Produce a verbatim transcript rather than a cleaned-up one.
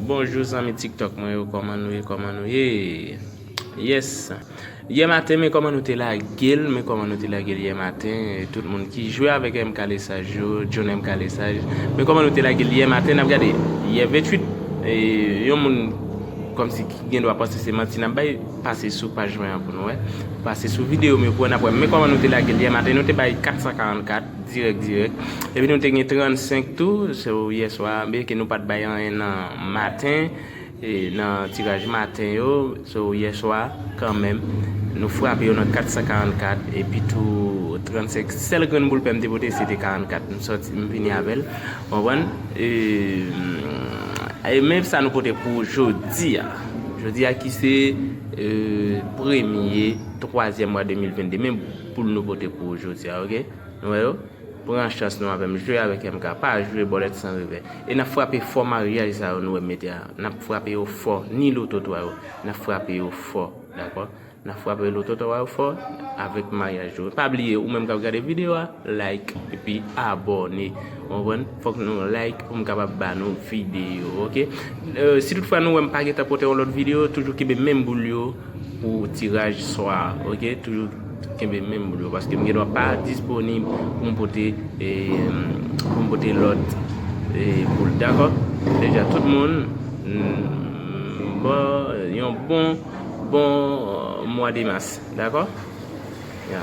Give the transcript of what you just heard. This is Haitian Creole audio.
Bonjou zanmi TikTok mwen yo, kòman nou ye, kòman nou ye? Yes. Yè maten, men kòman nou te lage l, men kòman nou te lage l yè maten, tout moun ki jwe avèk M K Lesaj yo, John M K Lesaj, men kòman nou te lage l yè maten, n ap gade, yè venntuit, e, yon moun kòmsi ki gen dwa panse se manti n ap bay, pase sou paj mwen an pou nou wè, pase sou videyo m yo pou wè n ap wè, men kòman nou te lage l yè maten, nou te bay kat san karannkat, dirèk, dirèk. Epi nou te gen trannsenk tou, so yè swa, byenke nou pa t bay anyen nan maten, e, nan tiraj maten yo, so yè swa, kanmenm, nou frape yo nan kat san karannkat, epi tou trannsenk, sèl grenn boul pè m te pote, se te karannkat. M sòti, m vini avè l, w konprann? E, e menm sa nou pote pou jodi a. Jodi a ki se, e, premye twazyèm mwa de mil vennde. Men boul nou pote pou jodi a, oke? Nou wè yo? Pran chans nou avè m, jwe avèk M K, pa jwe bòlèt san revè. E n ap frape fò maryaj sa yo nou wè m mete a. N ap frape yo fò, ni loto twa yo. N ap frape yo fò, dakò? N ap frape loto twa yo fò avèk maryaj yo. Pa bliye, ou menm k ap gade videyo a, like epi abòne. Ou konprann? Fòk nou like pou m kapab ba nou videyo, oke? E, si toutfwa nou wè m pa gentan pote yon lòt videyo, toujou kenbe menm boul yo pou tiraj swa, oke? Toujou kenbe menm boul yo, paske m gen dwa pa disponib pou m pote, e, pou m pote lòt, e, boul, dakò? Deja, tout moun, mm, bon, yon bon, bon, e, mwa de mas, dakò? Ya.